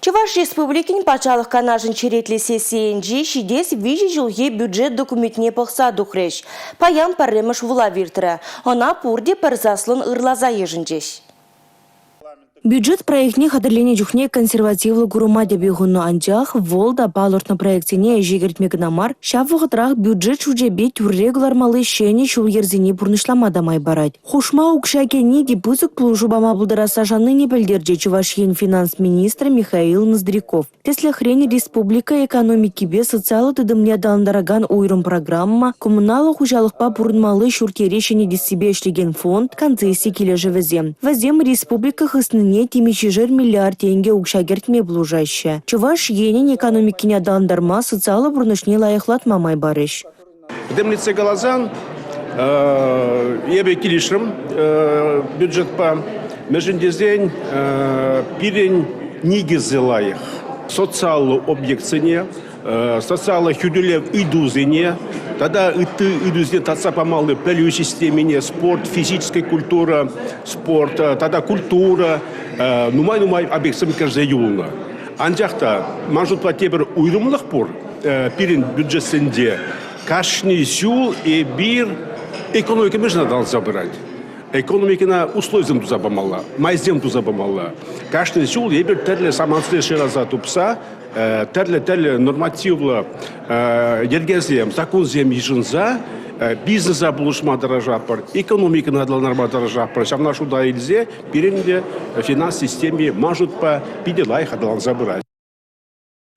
Чӑваш Республикин Патшалӑх Канашӗн черетлӗ сессийӗнче ҫитес виҫӗ ҫулхи бюджет документне пӑхса тухрӗҫ. Паян пӗрремӗш вулав иртрӗ. Ӑна пурте пӗр саслӑн ырласа йышӑнчӗҫ. Бюджет проектне хатӗрленӗ чухне консервативлӑ курӑма тӗпе хунӑ, анчах вӑл та палӑртнӑ проектсене ӗҫе кӗртме кӑна мар, ҫав вӑхӑтрах бюджет шучӗпе тӳрре кӑлармалли ҫӗнӗ ҫул-йӗрсене пурнӑҫлама та май парать. Хушма укҫа кӗни те пысӑк пулӑшу пама пултарасса шаннине пӗлтерчӗ Чӑваш Ен финанс министрӗ Михаил Ноздряков. Тӗслӗхрен, республика экономикипе социаллӑ тытӑмне аталантаракан уйрӑм программа, коммуналлӑ хуҫалӑхпа пурӑнмалли ҫурт-йӗре ҫӗнетессипе ӗҫлекен фонд, концесси килӗшӗвӗсем. Вӗсем республика хыснине темиҫешер миллиард тенкӗ укҫа кӗртме пулӑшаҫҫӗ. Чӑваш Енӗн экономикине аталантарма, социаллӑ пурнӑҫне лайӑхлатма май парӗҫ. Пӗтӗмлетсе каласан, эпӗ килӗшрӗм бюджетпа. Мӗншӗн тесен пирӗн никӗсӗ лайӑх. Социаллӑ объектсене, социаллӑ хӳтӗлев ыйтусене тата ытти ыйтусене татса памалли пӗлӳ системине, спорт, физическая культура, спорт тата культура нумай-нумай объектсем кӗрсе юлнӑ. Анчах та ман шутпа тепӗр уйрӑмлӑх пур. Пирӗн бюджетсенче кашни ҫул эпир экономика мӗншӗн аталанса пырать? Экономикӑна условисем туса памалла, майсем туса памалла. Кашни ҫул эпир тӗрлӗ самантсене шыраса тупса тӗрлӗ-тӗрлӗ нормативлӑ йӗркесем, саккунсем йышӑнса бизнеса пулӑшма тӑрӑшатпӑр, экономикӑна аталантарма тӑрӑшатпӑр. Ҫавна шута илсе пирӗн те финанс системи ман шутпа питӗ лайӑх аталанса пырать.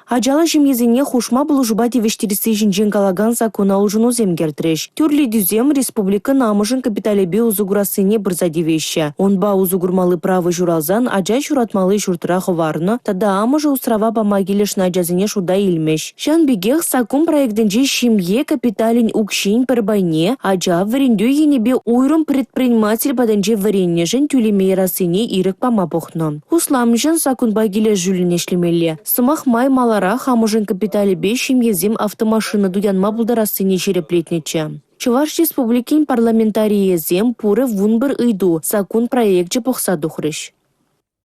Ачаллӑ ҫемьесене хушма пулӑшупа тивӗҫтересси ҫинчен калакан саккуна улшӑнусем кӗртрӗҫ. Тӳрлетӳсем республикӑн амӑшӗн капиталӗпе усӑ курассине пырса тивеҫҫӗ. Унпа усӑ курмалли право ҫуралсан ача ҫуратмалли ҫуртра хӑварнӑ тата амӑшӗ усрава пама килӗшнӗ ачасене шута илмӗҫ. Ҫавӑн пекех саккун проектӗнче ҫемье капиталӗн укҫин пӗр пайне ача вӗрентӳ енӗпе уйрӑм предприниматель патӗнче вӗреннӗшӗн тӳлеме ярассине ирӗк пама пӑхнӑ. Усламҫӑн саккунпа килӗшӳллӗн ӗҫлемелле. Сӑмах май, маларах амӑшӗн капиталӗпе ҫемьесем автомашина туянма пултарассине ҫирӗплетнӗччӗ. Чӑваш Республикин парламентарийӗсем пурӗ 11 ыйту саккун проекчӗ пӑхса тухрӗҫ.